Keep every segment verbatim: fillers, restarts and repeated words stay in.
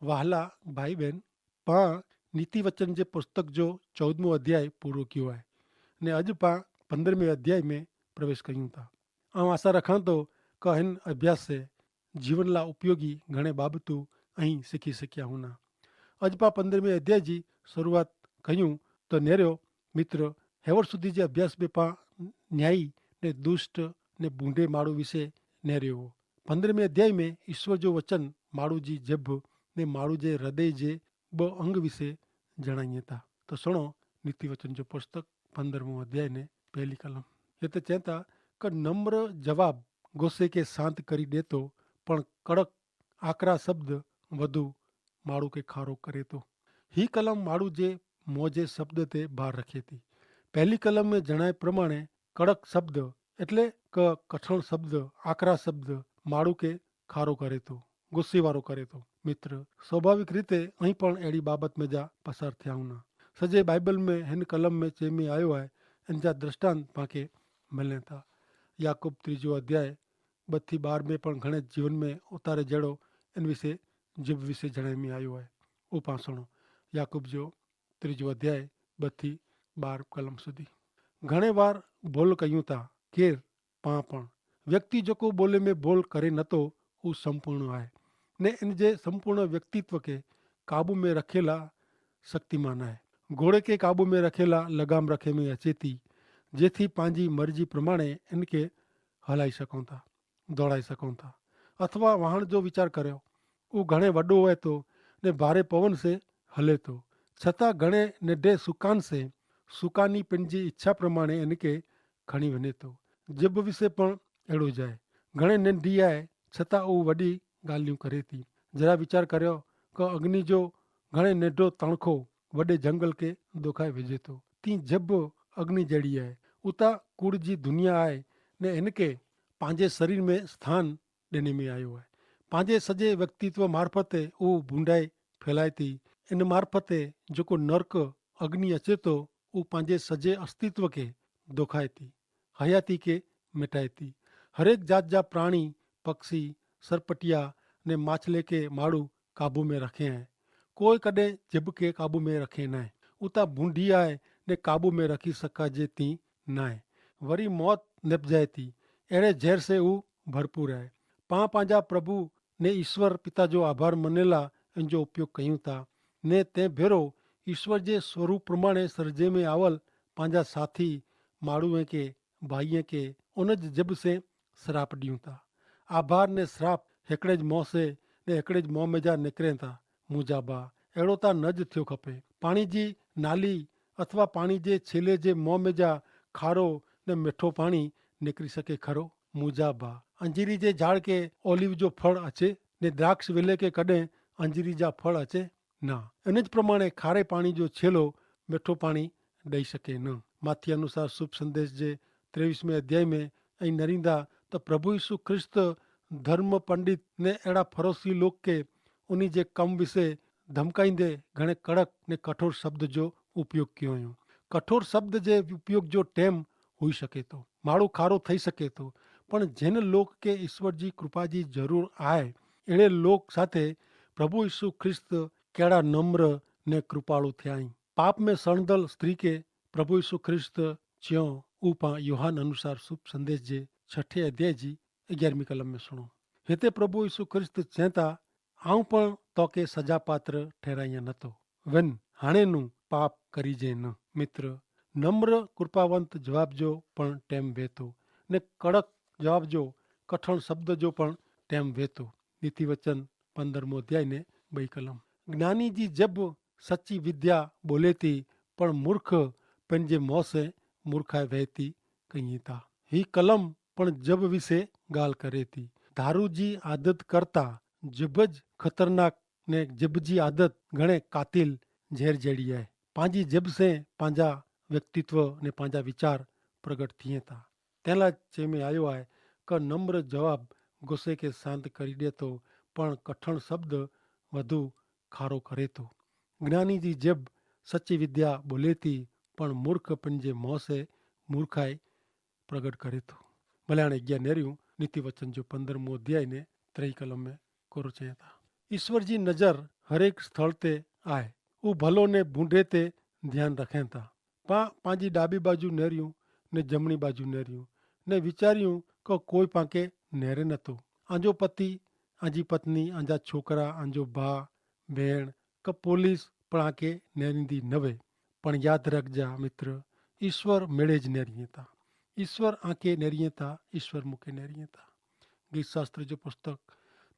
વહાલા ભાઈ બહેન, પા નીતિ વચન જે પુસ્તક જો ચૌદમો અધ્યાય પૂરો કિયો હૈ, ને અજ પા પંદ્રહમે અધ્યાય મેં પ્રવેશ કહ્યું થા. આઉં આશા રખાં તો કે હેન અભ્યાસ સે જીવન લા ઉપયોગી ઘણે બાબતો અહીં શીખી શક્યા હોના. અજ પા પંદ્રહમે અધ્યાય જી શરૂઆત કહ્યું તો નેર્યો, મિત્ર, હેવર સુધી જે અભ્યાસ મેં પા ન્યાયી ને દુષ્ટ ને ભૂંડે માળુ વિશે નેર્યો હો. પંદ્રહમે અધ્યાય મેં ઈશ્વર જો વચન માળુ જી જેભ ને માળુ જે હૃદય જે બહ અંગ વિશે જણાઈ થા. તો સુણો, નીતિ વચન જો પુસ્તક પંદ્રહમો અધ્યાય ને પહેલી કલમ. યે તો ચેતા કે નમ્ર જવાબ ગોસે કે શાંત કરી દેતો, પણ કડક આકરા શબ્દ વધુ માળુ કે ખારો કરે તો. હી કલમ માળુ જે મોજે શબ્દ તે ભાર રખે થી. પહેલી કલમ મેં જણાય પ્રમાણે કડક શબ્દ એટલે કે કઠણ શબ્દ, આકરા શબ્દ માળુ કે ખારો કરે તો, ગુસ્સેવારો કરે તો. મિત્ર, સ્વાભાવિક રીતે અહીં પણ એડી બાબત મેં જા પસાર થયા હુના. સજે બાઈબલ મેં હેન કલમ મેં ચેમી આયો હૈ, એન જા દ્રષ્ટાંત પાંકે મલેતા. યાકૂબ ત્રીજો અધ્યાય બત્થી બાર મેં પણ ઘણે જીવન મેં ઉતારે જેડો એન વિશે, જીભ વિશે જણાઈ મેં આયો હૈ. ઉપાસણો યાકૂબ જો ત્રીજો અધ્યાય બત્થી બાર કલમ સુધી. ઘણે વાર ભોલ કહ્યું તા કેર પાં પણ વ્યક્તિ જોકો બોલે મેં ભોલ કરે નતો, ઉં સંપૂર્ણ આય, ને એન જે સંપૂર્ણ વ્યક્તિત્વ કે કાબૂ મેં રખેલા શક્તિમાન આય. ઘોડે કે કાબૂ મેં રખેલા લગામ રખે મેં અચેતી, જેથી પાંજી મરજી પ્રમાણે એન કે હલાઈ સકોતા, દોડાઈ સકોતા. અથવા વહાણ જો વિચાર કર્યો, ઉં ઘણે વડો હોય તો ને ભારે પવન સે હલે તો, છતાં ઘણે નેડે સુકાન સે સુકાની પેનજી ઇચ્છા પ્રમાણે એન કે ખણી વને તો. જબ વિશે પણ એડો જાય, ઘણે નેંધી આય છતાં ઉં વડી ગાલિયું કરે તી. જરા વિચાર કર્યો કે અગ્નિ જો ઘણે નેંધો તણખો વડે જંગલ કે દોખાઈ વેજે તો. તી જબ અગ્નિ જેડી આય, ઉતા કુડ જી દુનિયા આય, ને એન કે પાંજે શરીર મેં સ્થાન દેને મેં આયો હૈ. પાંજે સજે વ્યક્તિત્વ મારફતે ઉં ભૂંડાઈ ફેલાય તી. એન મારફતે જોકો નર્ક અગ્નિ અચેતો ઉં પાંજે સજે અસ્તિત્વ કે દોખાય તી, હયાતી કે મેટાય તી. હરેક જાત જા પ્રાણી, પક્ષી, સરપટિયા ને માછલે કે માડૂ કાબૂ મેં રખે હૈ. કોઈ કદે જેબ કે કાબૂ મેં રખે નાય. ઉતા ભૂંડી આય ને કાબૂ મેં રખી સકાજે તી નાય. વરી મોત નેપજાય તી. એડે જેર સે ઉં ભરપૂર આય. પાં પાંજા પ્રભુ ને ઈસ્વર પિતા જો આભાર મનેલા એન જો ઉપયોગ કહ્યું તા. ને તે ભેરો ઈસ્વર જે સ્વરૂપ પ્રમાણે સર્જે મેં આવલ પાંજા સાથી માડૂ એં કે ભાઈ એં કે ઉન જ જેબ સે સરાપ દિયું તા. આભાર ને સરાપ હેકડ઼ે જ મોં સે ને હેકડ઼ે જ મોં મેં જા નેકરે તા. મુજા બા એડો તા ન જ થ્યો ખપે. પાણી જી નાલી અથવા પાણી જે છેલે જે મોં મેં જા ખારો ને મેઠો પાણી નેકરી સકે ખરો? મુજા બા અંજીરી જે જાડ કે ઓલિવ જો ફળ અછે ને દ્રાક્ષ વેલે કે કદે અંજીરી જા ફળ અછે? ના. અને જ પ્રમાણે ખારે પાણી જો છેલો મેઠો પાણી દઈ શકે ન. માથી અનુસાર શુભ સંદેશ જે ત્રેવીસ મેં અધ્યાય મેં અહીં નરીંદા તો પ્રભુ ઈસુ ખ્રિસ્ત ધર્મ પંડિત ને એડા ફરોસી લોક કે ઉની જે કમ વિશે ધમકાઈંદે ઘણે કડક ને કઠોર શબ્દ જો ઉપયોગ કિયો અયો. કઠોર શબ્દ જે ઉપયોગ જો ટેમ હોઈ શકે તો માડૂ ખારો થઈ શકે તો, પણ જેન લોક કે ઈસ્વર જી કૃપા જી જરૂર આય એડે લોક સાથે પ્રભુ ઈસુ ખ્રિસ્ત કેડા નમ્ર ને કૃપાળુ થ્યાઈ. પાપ મેં સણદલ સ્ત્રી કે પ્રભુ ઈસુ ખ્રિસ્ત ચ્યો. ઉપા યોહાન અનુસાર શુભ સંદેશ જે છઠે અધ્યાય જી અગિયારમી કલમ મેં સુણો. હેતા પ્રભુ ઈસુ ખ્રિસ્ત ચેતા આઉં પણ તો કે સજાપાત્ર ઠેરાયા નતો. વેન હાણે નું પાપ કરી જે ન. મિત્ર, નમ્ર કૃપાવંત જવાબ જો પણ ટેમ વેતો ને કડક જવાબ જો કઠણ શબ્દ જો પણ ટેમ વેતો. નીતિ વચન પંદરમો અધ્યાય ને બઈ કલમ. જ્ઞાની જી જેબ સચ્ચી વિદ્યા બોલે તી, પણ મૂર્ખ પેનજે મોં સે મૂર્ખાઈ વહેતી કઈ તા. હી કલમ પણ જબ વિશે ગાલ કરે તી. ધારૂ જી આદત કરતા જબ જ ખતરનાક ને જબ જી આદત ઘણે કાતિલ ઝેર જેડી આય. પાંજી જબ સે પાંજા વ્યક્તિત્વ ને પાંજા વિચાર પ્રગટ થિયે તા. તેલા ચેમે આયો આય કે નમ્ર જવાબ ગુસ્સે કે શાંત કરી દેતો, પણ કઠણ શબ્દ વધુ ખારો કરે તો. જ્ઞાની જી જેબ સચ્ચી વિદ્યા બોલે તી, પણ મૂર્ખ પન જે મોં સે મૂર્ખાઈ પ્રગટ કરે તો. ભલે આણે અજ્ઞા નેર્યું નીતિ વચન જો પંદ્રહ મોં અધ્યાય ને ત્રેય કલમ મેં કોરો ચેતા. ઈસ્વર જી નજર હરેક સ્થળ તે આય. ઉં ભલો ને ભૂંડે તે ધ્યાન રખેં તા. પાં પાંજી ડાબી બાજુ નેર્યું ને જમણી બાજુ નેર્યું ને વિચાર્યું કે કોઈ પાંકે નેરે નતો. આંજો પતિ, આંજી પત્ની, આંજા છોકરા, આંજો ભા, ભેણ કે પોલીસ પણ આંકે નેરીંદી નવે. પણ યાદ રાખજા મિત્ર, ઈસ્વર મેળે જ નેરીએ તા. ઈસ્વર આંકે નેરીએ તા, ઈસ્વર મુકે નેરીએ તા. ગીતશાસ્ત્ર જો પુસ્તક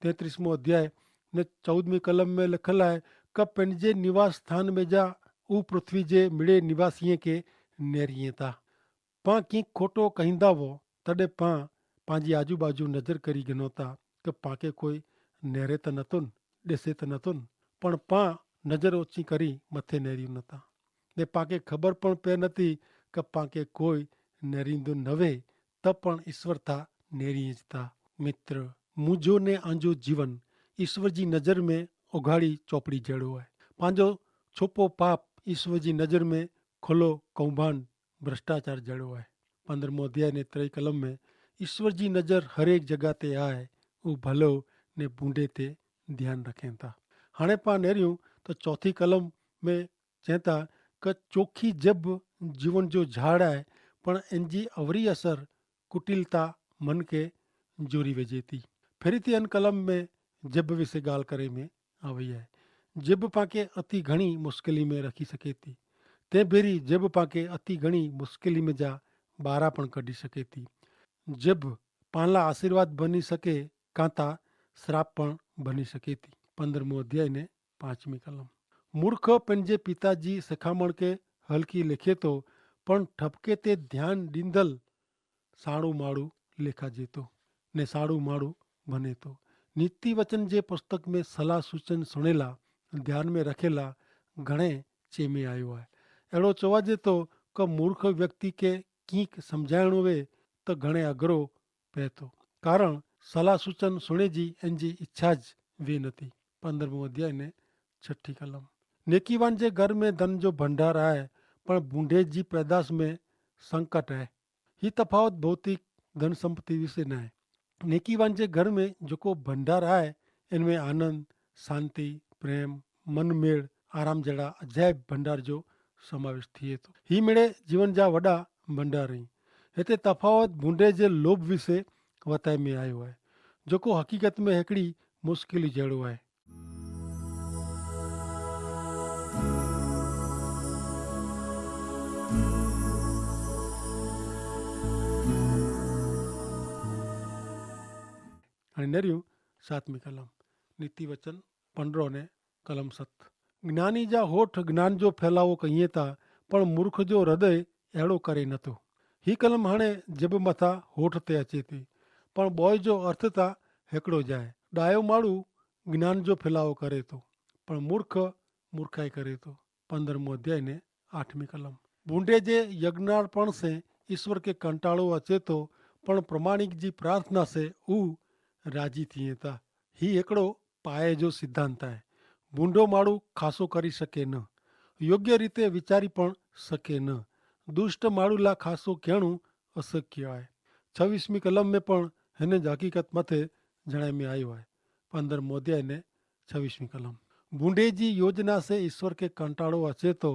તેત્રીસમો અધ્યાય ને ચૌદમી કલમ મેં લખેલા હૈ, કે પેનજે નિવાસ સ્થાન મેં જા ઉપૃથ્વી જે મિડે નિવાસીએ કે નેરિયે તા. પાં કિંક ખોટો કહીંદા વો તદે પાં પાંજી આજુબાજુ નજર કરી ગનો તા, કે પાંકે કોઈ નેરે તા નતો ન દેસે તા નતો ન. પણ પાં નજર ઓછી કરી મતે નેરી નતા. ને પાંકે ખબર પણ પે નથી કે પાંકે કોઈ નેરી દો નવે, તબ પણ ઈસ્વર થા નેરી જ થા. મિત્ર, મુજો ને આંજો જીવન ઈસ્વર જી નજર મેં ઓગાડી ચોપડી જેડો હૈ. પાંજો છોપો પાપ ઈસ્વર જી નજર મેં ખોલો કૌભાંડ ભ્રષ્ટાચાર જેડો હૈ. પંદ્રહ મોધ્યાય ને ત્રય કલમ મેં ઈસ્વર જી નજર હરેક જગા તે આય. ઉં ભલો ને ભૂંડે તે ધ્યાન રખેં થા. હાણે પાં નેર્યું તો ચોથી કલમ મેં ચેંતા કે ચોખી જેબ જીવન જો ઝાડ આય, પણ એનજી અવરી અસર કુટિલતા મન કે જોરી વેજે તી. ફેરી તી અન કલમ મેં જેબ વિશે ગાલ કરે મેં આવે હૈ. જેબ પાંકે અતિ ઘણી મુશ્કેલી મેં રખી શકે તી. તે ભેરી જેબ પાંકે અતિ ઘણી મુશ્કેલી મેં જા બારા પણ કઢી શકે તી. જેબ પાંલા આશીર્વાદ ભની શકે, કાંતા શ્રાપ પણ ભની શકે તી. પંદ્રહ મોધ્યાય ને પાંચમી કલમ. મૂર્ખ પેનજે પિતાજી સખામણ કે હલકી લેખે તો, પણ ઠપકે તે ધ્યાન દીંધલ સાડું માડું લેખા જેતો ને સાડું માડું ભનેતો. નીતિ વચન જે પુસ્તક મેં સલાહ સૂચન સુણેલા ધ્યાન મેં રખેલા ઘણે ચેમે આયો હૈ. એડો ચોવા જેતો કે મૂર્ખ વ્યક્તિ કે કિંક સમઝાયણો વે તો ઘણે અગ્રો પૈતો, કારણ સલાહ સૂચન સુણે જી એનજી ઇચ્છા જ વે નથી. પંદ્રહ મોધ્યાય ને છઠી કલમ. નેકીવાન જે ઘર મેં ધન જો ભંડાર આય, પણ ભૂંડે જી પેદાશ મેં સંકટ આય. હી તફાવત ભૌતિક ધન સંપત્તિ વિશે નાય. નેકીવાન જે ઘર મેં જોકો ભંડાર આય, એન મેં આનંદ, શાંતિ, પ્રેમ, મનમેળ, આરામ જેડા અજાયબ ભંડાર જો સમાવેશ થિયે તો. હી મેળે જીવન જા વડા ભંડાર હી. હેતે તફાવત ભૂંડે જે લોભ વિશે વતાઈ મેં આયો હૈ, જોકો હકીકત મેં હેકડી મુશ્કેલી જેડો હૈ. અને નર્યું સાતમી કલમ, નીતિ વચન પંડ્રો ને કલમ સત. જ્ઞાની જા હોઠ જ્ઞાન જો ફેલાવો કહિયે તા, પણ મૂર્ખ જો હૃદય એડો કરે નતો. હી કલમ હણે જેબ મતા હોઠ તે અચે તી, પણ બોય જો અર્થ તા હેકડો જાય. ડાયો માડૂ જ્ઞાન જો ફેલાવો કરે તો, પણ મૂર્ખ મૂર્ખાઈ કરે તો. પંદ્રહ મોં અધ્યાય ને આઠમી કલમ. ભૂંડે જે યજ્ઞાર્પણ સે ઈસ્વર કે કંટાળો અચે તો, પણ પ્રમાણિક જી પ્રાર્થના સે ઉહ રાજી થિયે તા. હી એકડો પાયે જો સિદ્ધાંત આય. ભૂંડો માડૂ ખાસો કરી શકે ન, યોગ્ય રીતે વિચારી પણ શકે ન. દુષ્ટ માડૂ લા ખાસો કહેણું અસક્ય આય. છવીસમી કલમ મેં પણ હેને જ હકીકત મતે જણાય મેં આયો આય. પંદ્રહ મોં અધ્યાય ને છવીસમી કલમ. ભૂંડે જી યોજના સે ઈસ્વર કે કંટાળો અચે તો,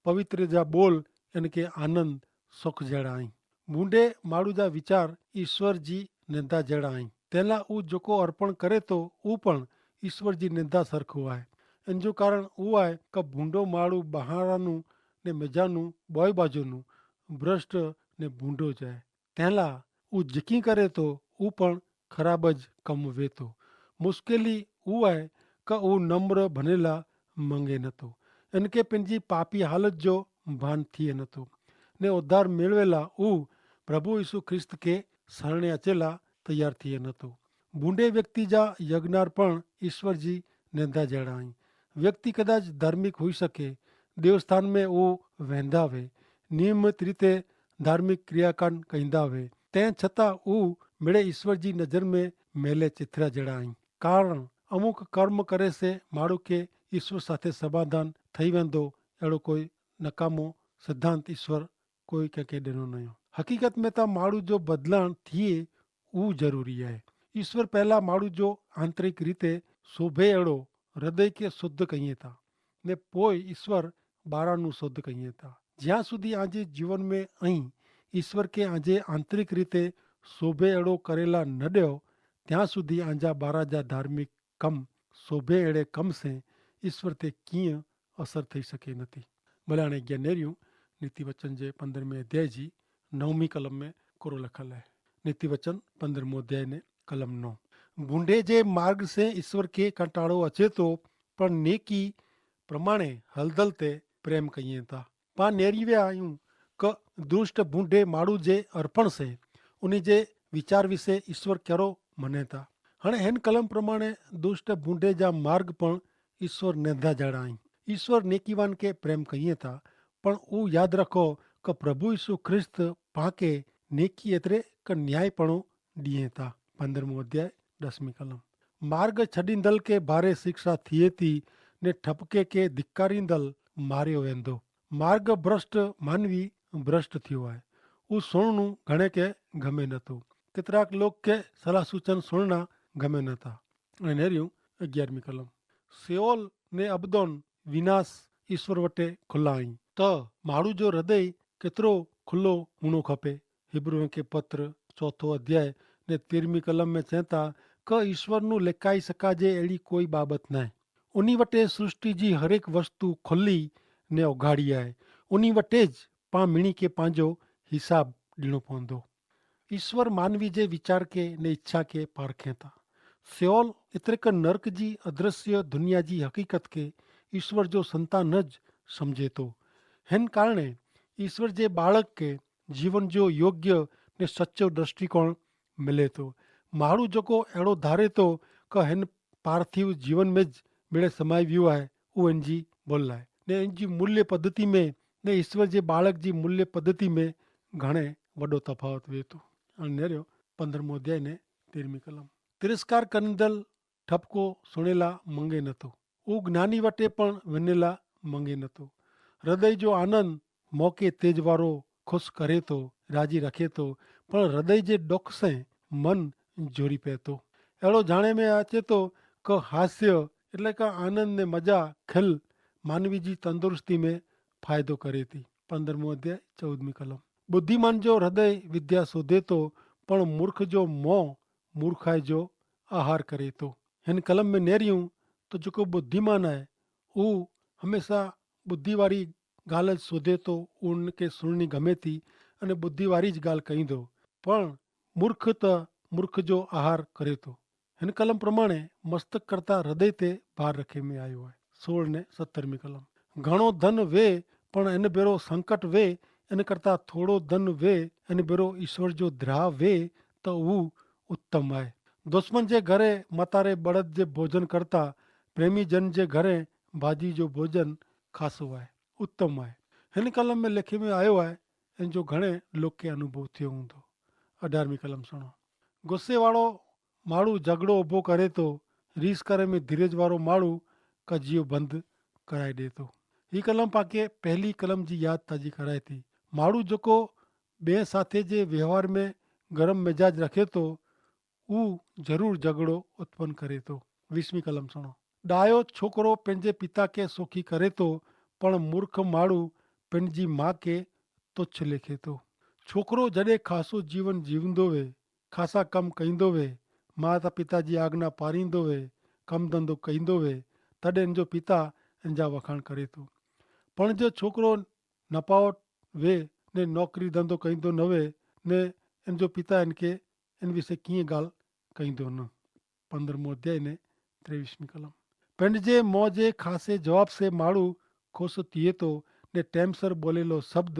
પવિત્ર જા બોલ એન કે આનંદ સોખ જેડા આઈ. ભૂંડે માડૂ જા વિચાર ઈસ્વર જી નેંધા જેડા આઈ. તેલા ઉં જોકો અર્પણ કરે તો ઉં પણ ઈસ્વર જી નેંધા સરખો આય. એન જો કારણ ઉં આય કે ભૂંડો માડૂ બહારાનું ને મેજાનું બોય બાજુનું ભ્રષ્ટ ને ભૂંડો જાય. તેલા ઉં જેકી કરે તો ઉં પણ ખરાબ જ કમ વેતો. મુશ્કેલી ઉં આય કે ઉં નમ્ર ભનેલા મંગે નતો, એન કે પેનજી પાપી હાલત જો ભાન થિયે નતો, ને ઉદ્ધાર મેળવેલા ઉં પ્રભુ ઈસુ ખ્રિસ્ત કે સરણે અચેલા તૈયાર થિયે નતો. ભૂંડે વ્યક્તિ જા યજ્ઞાર્પણ ઈસ્વર જી નેંધા જેડા હૈં. વ્યક્તિ કદાચ ધાર્મિક હુઈ શકે, દેવસ્થાન મેં ઉં વહેંદા વે, નિયમિત રીતે ધાર્મિક ક્રિયાકાન કહીંદા વે, તે છતાં ઉં મેળે ઈસ્વર જી નજર મેં મેલે ચિથરા જેડા હૈં. કારણ અમુક કર્મ કરે સે માડૂ કે ઈસ્વર સાથે સમાધાન થઈ વેંદો, એડો કોઈ નકામો સિદ્ધાંત ઈસ્વર કોઈ કે કે દેનો નયો. હકીકત મેં તા માડૂ જો બદલાણ થિયે ઉં જરૂરી આય. ઈસ્વર પહેલા માડૂ જો આંતરિક રીતે શોભે એડો હૃદય કે શુદ્ધ કહિએ તા, ને પોય ઈસ્વર બારાનું શુદ્ધ કહિએ તા. જ્યાં સુધી આજે જીવન મેં અહીં ઈસ્વર કે આજે આંતરિક રીતે શોભે એડો કરેલા ન દેઓ, ત્યાં સુધી આજા બારા જા ધાર્મિક કમ શોભે એડે કમ સે ઈસ્વર તે કિયા અસર થઈ શકે નથી. ભલે આણે અજ્ઞાનેર્યું નીતિવચન જે પંદ્રહ મેં અધ્યાય જી નવમી કલમ મેં કોરો લખલ હૈ. નીતિવચન પંદ્રહ મોં અધ્યાય ને કલમ નવ. ભૂંડે જે માર્ગ સે ઈસ્વર કે કંટાળો અચેતો, પણ નેકી પ્રમાણે હલદલ તે પ્રેમ કહિએ તા. પાં નેરી વ્યા આયું કે દુષ્ટ ભૂંડે માડૂ જે અર્પણ સે ઉની જે વિચાર વિશે ઈસ્વર કેરો મને તા. હણે હેન કલમ પ્રમાણે દુષ્ટ ભૂંડે જા માર્ગ પણ ઈસ્વર નેધા જાડા આઈ. ઈસ્વર નેકીવાન કે પ્રેમ કહિએ તા, પણ ઉ યાદ રખો કે પ્રભુ ઈસુ ખ્રિસ્ત પાંકે નેકી એતરે કે ન્યાયીપણો દિયે તા. પંદ્રહ મું અધ્યાય દસમી કલમ. માર્ગ છડીંદલ કે ભારે શિક્ષા થિયે તી, ને ઠપકે કે ધિક્કારીંદલ માર્યો વેંધો. માર્ગ ભ્રષ્ટ માનવી ભ્રષ્ટ થિયો આય. ઉસ સુણનું ઘણે કે ગમે નતો. કેતરાક લોક કે સલાહ સૂચન સુણના ગમે નતા. અને નેર્યું અગિયારમી કલમ. સેઓલ ને અબદોન વિનાશ ઈસ્વર વટે ખુલ્લા અહીં. તો માડૂ જો હૃદય કેતરો ખુલ્લો હુણો ખપે. હિબ્રૂ કે પત્ર ચોથો અધ્યાય ને તેરમી કલમ મેં ચેંતા કે ઈસ્વરનું લેકાઈ સકાજે એડી કોઈ બાબત નાય. ઉની વટે સૃષ્ટિ જી હરેક વસ્તુ ખુલ્લી ને ઓગાડ઼ી આય. ઉની વટે જ પાં મિણી કે પાંજો હિસાબ ડિણો પોંદો. ઈસ્વર માનવી જે વિચાર કે ને ઇચ્છા કે પારખેંતા. સેઓલ એતરે કે નર્ક જી અદ્રશ્ય દુનિયા જી હકીકત કે ઈસ્વર જો સંતાન જ સમઝેતો. હેન કારણે ઈસ્વર જે બાળક કે જીવન જો યોગ્ય ને સચો દ્રષ્ટિકોણ મિલેતો. માણુ જોકો એડો ધારેતો કે હેન પાર્થિવ જીવન મેં જ મેળે સમાઈ વ્યો આય, ઉહ એનજી બોલ લાય ને એનજી મૂલ્ય પદ્ધતિ મેં ને ઈસ્વર જે બાળક જી મૂલ્ય પદ્ધતિ મેં ઘણે વડો તફાવત વેતો. અને નેર્યો પંદ્રહ મોં અધ્યાય ને તેરમી કલમ. તિરસ્કાર કરેંદલ ઠપકો સુણેલા મંગે નતો. ઉહ જ્ઞાની વટે પણ વેનેલા મંગે નતો. હૃદય જો આનંદ મોકે તેજ વારો ખુશ કરે તો, રાજી રખે તો, પણ હૃદય જે ડોખ સે મન જોરી પેતો. એડો જાણે મેં આચે તો કે હાસ્ય એટલે કે આનંદ ને મજા ખેલ માનવી જી તંદુરસ્તી મેં ફાયદો કરે તી. પંદ્રહ મોં અધ્યાય ચૌદમી કલમ. બુદ્ધિમાન જો હૃદય વિદ્યા શોધે તો, પણ મૂર્ખ જો મોં મૂર્ખાઈ જો આહાર કરે તો. હેન કલમ મેં નેર્યું તો જોકો બુદ્ધિમાન આય ઉહ હમેંશા બુદ્ધિવારી ગાલ જ શોધે તો ઉનકે સુણની ગમે તી અને બુદ્ધિવારી જ ગાલ કહીં દો. પણ મૂર્ખ તો મૂર્ખ જો આહાર કરે તો. હેન કલમ પ્રમાણે મસ્તક કરતા હૃદય તે ભાર રખે મેં આયો હૈ. સોળ ને સત્તરમી કલમ. ઘણો ધન વે પણ એન ભેરો સંકટ વે, એન કરતા થોડો ધન વે એન ભેરો ઈસ્વર જો દ્રાહ વે, તો ઉહ ઉત્તમ આય. દુશ્મન જે ઘરે મતારે બળદ જે ભોજન કરતા પ્રેમી જન જે ઘરે ભાજી જો ભોજન ખાસો આય, ઉત્તમ આય. હેન કલમ મેં લેખે મેં આયો આય. એન જો ઘણે લોકે અનુભવ થયો હૂં તો. અઢારમી કલમ સુણો. ગુસ્સે વાળો માળુ જગડો ઉભો કરે તો, રીસ કરે મેં ધીરજ વારો માળુ કજિયો બંધ કરાઈ દેતો. હી કલમ પાકે પહેલી કલમ જી યાદ તાજી કરાઈ થી. માળુ જોકો બે સાથે જે વ્યવહાર મેં ગરમ મેજાજ રખે તો ઉહ જરૂર જગડો ઉત્પન કરે તો. વીસમી કલમ સુણો. ડાયો છોકરો પેનજે પિતા કે સોખી કરે તો, પણ મૂર્ખ માળુ પેનજી મા કે તુચ્છ લેખે તો. છોકરો જડે ખાસો જીવન જીવંદો વે, ખાસા કમ કહીંદો વે, માતા પિતા જી આજ્ઞા પારીંદો વે, કમ ધંધો કહીંદો વે, તદે એનજો પિતા એનજા વખાણ કરે તો. પણ જો છોકરો નપાવટ વે ને નોકરી ધંધો કહીંદો નવે ને એનજો પિતા એનકે એન વિશે કિંય ગાલ કહીંદો ન. પંદ્રહ મોં અધ્યાય ને ત્રેવીસમી કલમ. પેંડ જે મોં જે ખાસે જવાબ સે માળુ ખુશ થિયે તો, ને ટેમસર બોલેલો શબ્દ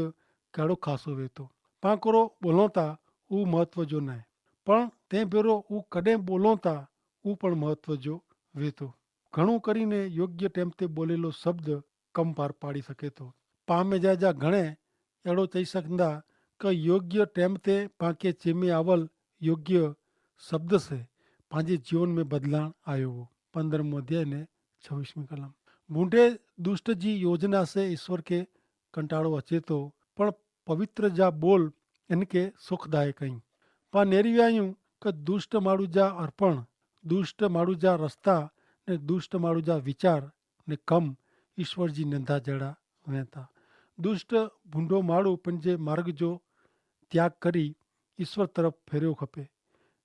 કહેડો ખાસો વેતો. પાંકરો બોલોતા ઉં મહત્વ જો નાય, પણ તે ભેરો ઉં કડે બોલોતા ઉં પણ મહત્વ જો વેતો. ઘણું કરીને યોગ્ય ટેમ તે બોલેલો શબ્દ કમ પાર પાડી શકે તો. પામે જા જા ઘણે એડો ચહી સકંદા કે યોગ્ય ટેમ તે પાંકે ચેમે આવલ યોગ્ય શબ્દ સે પાંજે જીવન મેં બદલાણ આયો હો. પંદ્રહ મોં અધ્યાય ને છવીસમી કલમ. ભૂંડે દુષ્ટ જી યોજના સે ઈસ્વર કે કંટાળો અચેતો, પણ પવિત્ર જા બોલ એનકે સુખદાયક અહીં. પા નેરી વ્યાયું કે દુષ્ટ માળુ જા અર્પણ, દુષ્ટ માળુ જા રસ્તા દુષ્ટ માણૂ જા વિચાર ને કમ ઈશ્વર જી નંધા જેડા વેતા. દુષ્ટ ભૂંડો માણૂ પન જે માર્ગ જો ત્યાગ કરી ઈશ્વર તરફ ફેર્યો ખપે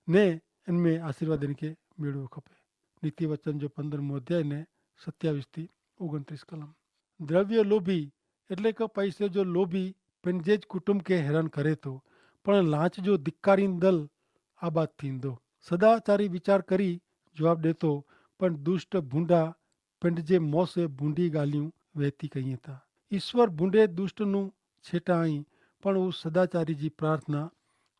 ને એન મેં આશીર્વાદ એન કે મેળવ્યો ખપે. નીતિ વચન જો પંદ્રહ મોધ્યાય ને સત્યાવિશ થી ઓગણત્રીસ કલમ. દ્રવ્ય લોભી એટલે કે પૈસે જો લોભી પન જે જ કુટુંબ કે હેરાન કરે તો, પણ લાંચ જો ધિક્કારી દલ આબાદ થીંદો. સદાચારી વિચાર કરી જવાબ દેતો, પણ દુષ્ટ ભૂંડા પન જે મોસે ભૂંડી ગાલિયું વહેતી કહિયે તા. ઈશ્વર ભૂંડે દુષ્ટ નું છેટા આઈ, પણ ઉસ સદાચારી જી પ્રાર્થના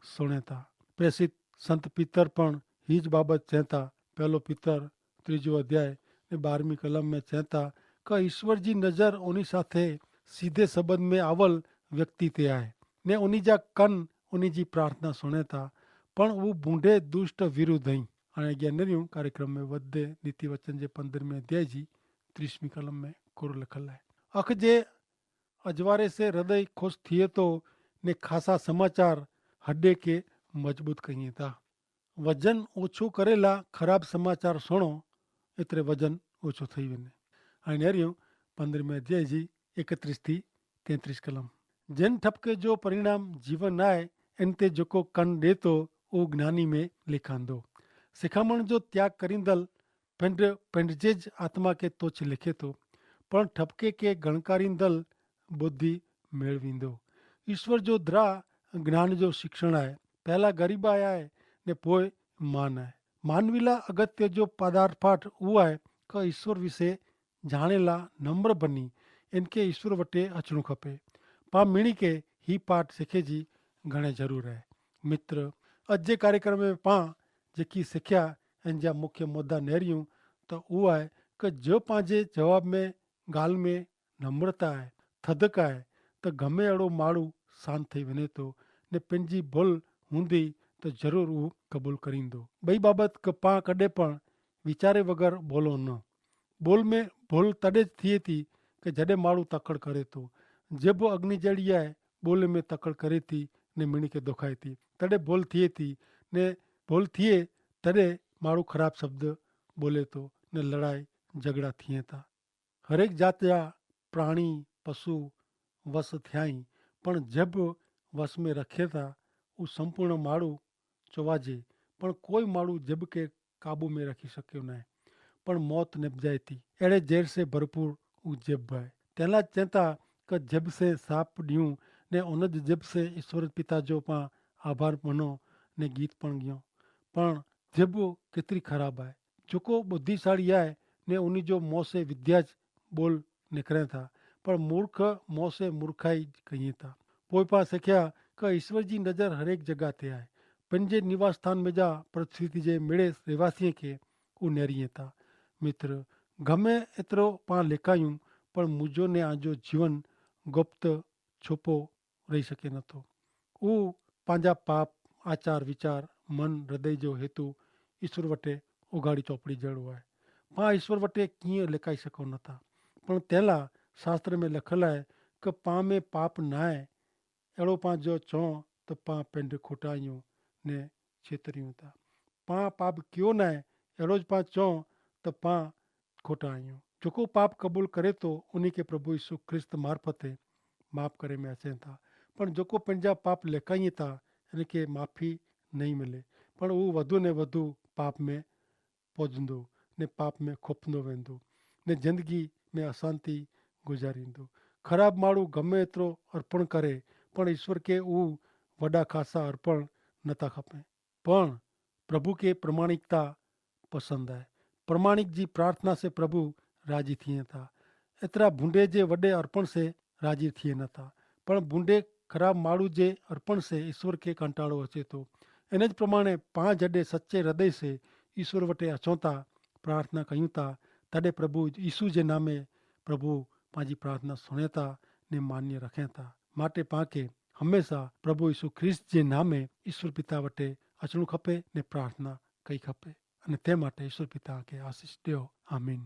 સુણેતા. પ્રેસિત સંત પિતર પણ હી જ બાબત ચેતા. પહેલો પિતર ત્રીજો અધ્યાય ને બારમી કલમ મેં ચેતા કે ઈશ્વર જી નજર ઓની સાથે સીધે સંબંધ મેં આવલ વ્યક્તિ તે આય, ને ઓની જા કન ઓની જી પ્રાર્થના સુણેતા, પણ ઉં ભૂંડે દુષ્ટ વિરુદ્ધ હૈં. અને અગિયાર નર્યું કાર્યક્રમ મેં વધે નીતિ વચન જે પંદ્રહ મેં અધ્યાય જી ત્રીસમી કલમ મેં કોરો લખલ હૈ. અખ જે અજવારે સે હૃદય ખુશ થિયે તો, ને ખાસા સમાચાર હડે કે મજબૂત કહિયે તા. વજન ઓછો કરેલા ખરાબ સમાચાર સુણો, એતરે વજન ઓછો થઈ વેને. અને નેરિયો પંદ્રહ મેં અધ્યાય જી એકત્રીસ થી તેત્રીસ કલમ. જેન ઠપકે જો પરિણામ જીવન નાય, એન તે જોકો કન દેતો ઉ જ્ઞાની મેં લેખાંદો. સિખામણ જો ત્યાગ કરીંદલ પેંડ પેંડ જે જ આત્મા કે તોછ લેખે તો, પણ ઠપકે કે ગણકારીંદલ બુદ્ધિ મેળવીંદો. ઈશ્વર જો દ્રા જ્ઞાન જો શિક્ષણ આય. પહેલા ગરીબ આય ને પોય માન આય. માનવીલા અગત્ય જો પદાર્થ પાઠ ઉઆય કે ઈશ્વર વિશે જાણેલા નમ્ર બની એનકે ઈશ્વર વટે અચણું ખપે. પા મિણી કે હી પાઠ શીખે જી ઘણે જરૂર હૈ. મિત્ર, અજ જે કાર્યક્રમ મેં પા જેકી શીખ્યા એન જા મુખ્ય મુદ્દા નેર્યું તો ઉઆય કે જો પાંજે જવાબ મેં ગાલ મેં નમ્રતા હૈ, થદક હૈ, તો ગમે એડો માડૂ શાંત થઈ વેને તો ને પેનજી ભલ હુંદી તો જરૂર ઉહ કબૂલ કરીંદો. બઈ બાબત કે પા કડે પણ વિચારે વગર બોલો ન. બોલ મેં ભલ તડે જ થિયે થી કે જડે માડૂ તકડ કરે તો. જેબ અગ્નિ જેડિયા હૈ, બોલ મેં તકડ કરે થી ને મિણી કે દોખાય થી તડે ભલ થિયે થી ને ભલ થિયે તડે માડૂ ખરાબ શબ્દ બોલે તો ને લડાઈ જગડા થિયે થા. હરેક જાત જા પ્રાણી પશુ વસ થ્યાઈ, પણ જેબ વસ મેં રખે થા ઉસ સંપૂર્ણ માડૂ ચોવાજે. પણ કોઈ માડૂ જેબ કે કાબૂ મેં રખી શક્યો નાય. પણ મોત નેપજાય થી એડે જેર સે ભરપૂર ઉજેબ હૈ. તેલા ચેતા કે જેબ સે સાપ ડ્યું ને ઉન જેબ સે ઈશ્વર પિતા જો પા આભાર મનો ને ગીત પણ ગયો. પણ જેબ કેતરી ખરાબ હૈ. જોકો બુદ્ધિશાળી આય ને ઉની જો મોસે વિદ્યા જ બોલ નેકરે થા, પણ મૂર્ખ મોસે મૂર્ખાઈ જ કહિયે થા. પોય પા સેખ્યા કે ઈશ્વર જી નજર હરેક જગા તે આય. પન જે નિવાસસ્થાન મેં જા પૃથ્વી જે મેળે રહેવાસીએ કે ઉનેરી થા. મિત્ર, ગમે એતરો પા લેખાયું, પણ મુજો ને આજો જીવન ગુપ્ત છોપો રહી શકે નતો. ઉહ પાંજા પાપ, આચાર વિચાર, મન હૃદય જો હેતુ ઈસુર વટે ઉગાડી ચોપડી જેડો આય. પા ઈસુર વટે કિંય લેકાઈ શકો નતા. પણ તેલા શાસ્ત્ર મેં લખલ આય કે પા મેં પાપ નાય. એડો પા જો ચો તો પા પેંડ ખોટાયું ને છેતર્યું તા. પા પાપ કિયો નાય એડો જ પા ચો તો પા ખોટા આયો. જોકો પાપ કબૂલ કરે તો ઉની કે પ્રભુ ઈસુ ખ્રિસ્ત મારફતે માફ કરે મેં અચેતા. પણ જોકો પંજા પાપ લેખાઈ તા એન કે માફી નહીં મિલે. પણ ઉહ વધુ ને વધુ પાપ મેં પોજંદો ને પાપ મેં ખોપનો વેંદો ને જિંદગી મેં અશાંતિ ગુજારીંદો. ખરાબ માડૂ ગમે એતરો અર્પણ કરે પણ ઈસુર કે ઉહ વડા ખાસા અર્પણ નતા ખપે. પણ પ્રભુ કે પ્રમાણિકતા પસંદ આય. પ્રમાણિક જી પ્રાર્થના સે પ્રભુ રાજી થિયે થા. એતરા ભૂંડે જે વડે અર્પણ સે રાજી થિયે નતા. પણ ભૂંડે ખરાબ માડૂ જે અર્પણ સે ઈસુર કે કંટાળો હચે તો. એન જ પ્રમાણે પાંજ અડે સચ્ચે હૃદય સે ઈસુર વટે અચોતા પ્રાર્થના કહ્યું તા, તડે પ્રભુ ઈસુ જે નામે પ્રભુ પાંજી પ્રાર્થના સુણેતા ને માન્ય રખેતા. માટે પાંકે હમેંસા પ્રભુ ઈસુ ખ્રિસ્ત જે નામે ઈસુ પિતા વટે અચણું ખપે ને પ્રાર્થના કઈ ખપે. અને તે માટે ઈસુ પિતા કે આશીસ દેઓ. આમીન.